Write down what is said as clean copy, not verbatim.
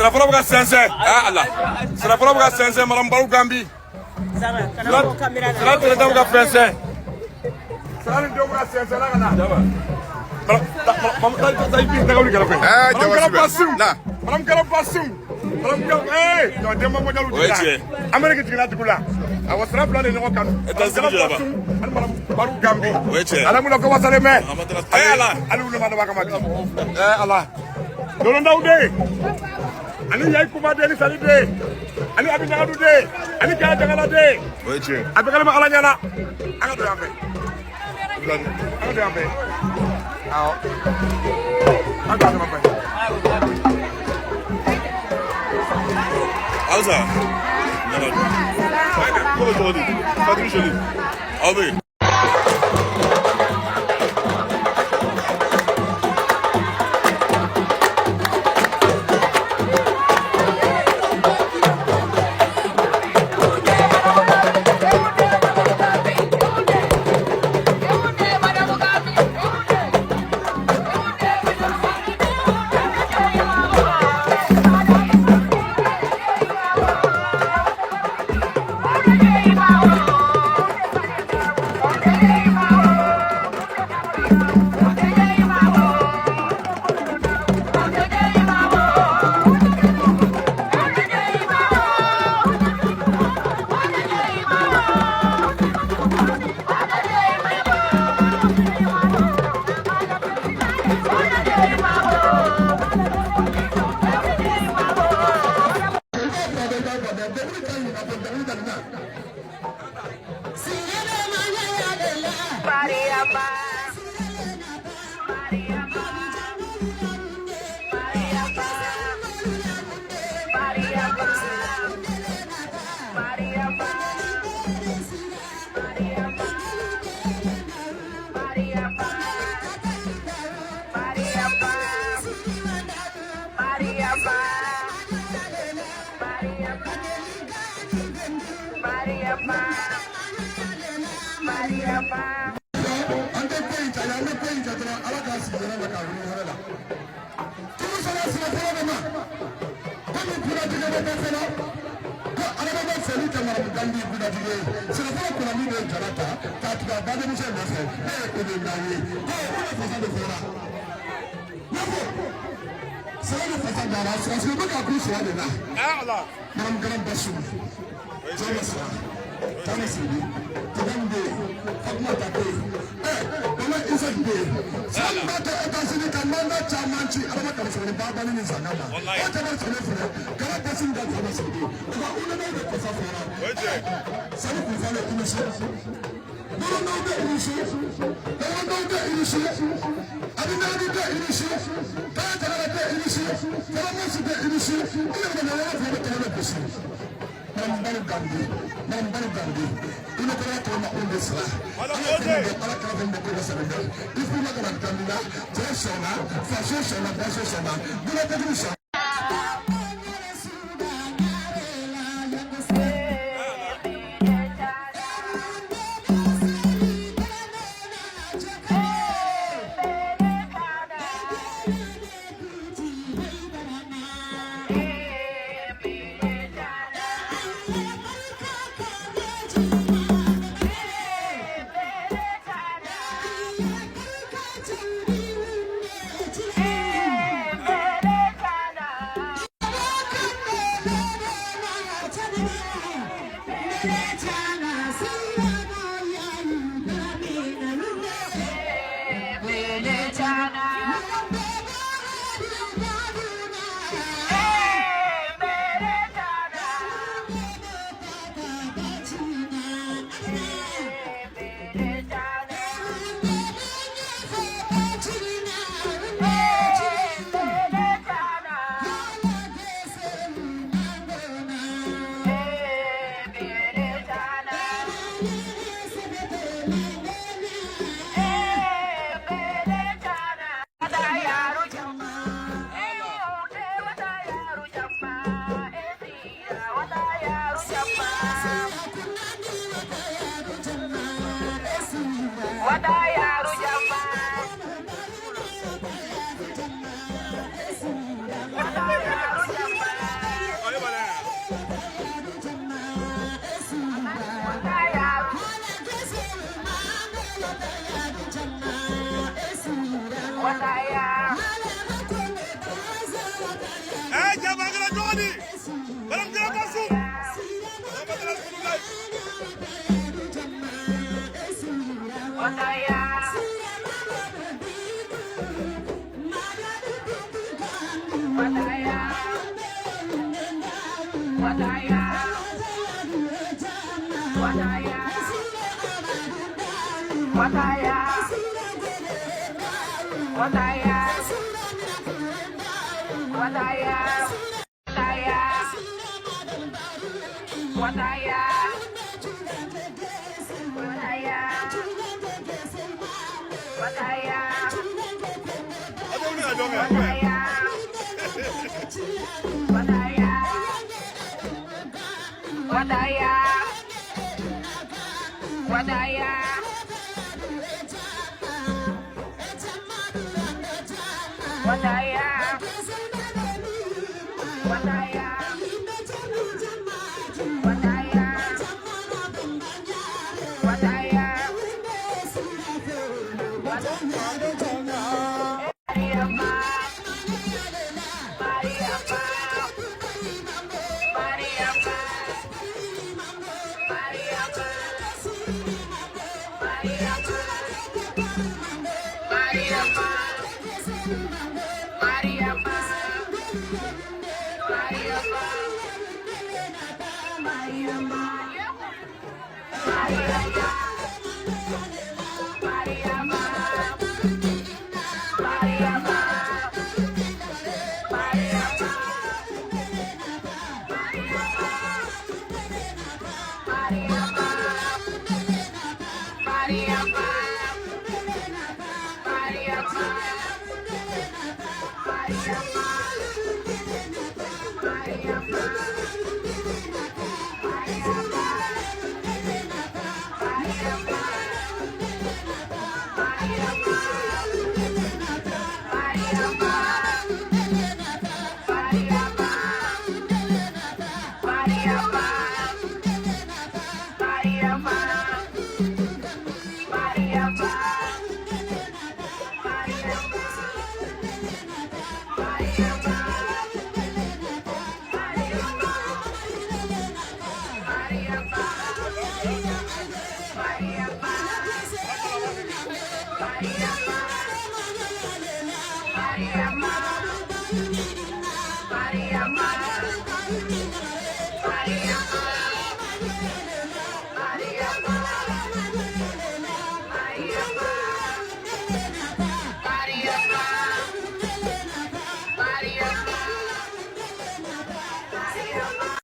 Sirafɔlɔ bɛ ka sɛnsɛn. Aa Ala, sirafɔlɔ bɛ ka sɛnsɛn. Madame Baru Gambi. Sira tere bɛ ka fɛnsɛn. Sira ni denw bɛ ka sɛnsɛn na ka na. Madame Kara Basum. Madame Kara, eh, non, denba mondial. O ye tiɲɛ. Amérique jiginna dugu la. Awɔ, sira fila de ɲɔgɔn kanu. États-Unis de là-bas. Ani Madame Baru Gambi. O ye tiɲɛ. Alhamdulillah, ko wasalen mɛ. Eh Ala. Hali wuli ma daba kama bi. Eh Ala. Dolondaw den. Ani Yayi Kuma den ni Sali den. Ani Abi Jagadu den. Ani Kaya Jagala den. O ye tiɲɛ. A bɛ kalama Ala ɲɛna. An ka don yan fɛ. An ka don yan fɛ. Awɔ. An ka don yan fɛ. Halisa. Nana. Ko bɛ cogo di? Fatou Joli. Aw bɛ yen. An tɛ ko in ta, an bɛ ko in ta dɔrɔn. Ala k'a sigi yɔrɔ la k'a wuli hɛrɛ la. Tulu sɔrɔ sira fɔlɔ de ma komi kudatigɛ bɛ bɔ fɔlɔ ko Adama bɛ foli kɛ maramu Gandi kudatigɛ ye. Sira fɔlɔ kunnandi de ye jala ta k'a tugu a badenmuso nɔfɛ. Ne ye o de naw ye ko o de fasa de fɔra ne ko sira de fasa dara sirasigi bɛ ka kun sira de la. Ala. Maramu Garan Basu Jama sira Jama Siribi Tɛgɛn bɛ yen, Fatumata bɛ yen, ɛ Bala Isaac bɛ yen. Sira min b'a to États-Unis ka mandat caman ci Adama Kamisɔrɔ ni Babali ni Zanga ma. Wallahi. O jama sɛnɛ filɛ Garan Basu ka Jama Siribi u ka ulemaw de kɔsa fɔra. O ye tiɲɛ. Sani kunfalen i ni su. Bolondaw bɛ i ni su. Dɔgɔndaw bɛ i ni su. Abinadi bɛ i ni su. Kaya Jagara bɛ i ni su. Karamɔgɔsi bɛ i ni su. I yɛrɛ bɛ yɔrɔ fila bɛ tɔgɔ bɛ gosi. Madame Gandi, Madame Gandi, i bɛ kɔrɔ tɔgɔ ma anw de sira. Ala fɛn bɛ Ala kɛra fɛn bɛ ko sɛbɛn bɛ. I furu ka na Gandi la, cɛ sɔnna, faso sɔnna, faso sɔnna, bolokojugu sɔnna. Madame Diarra. Maria.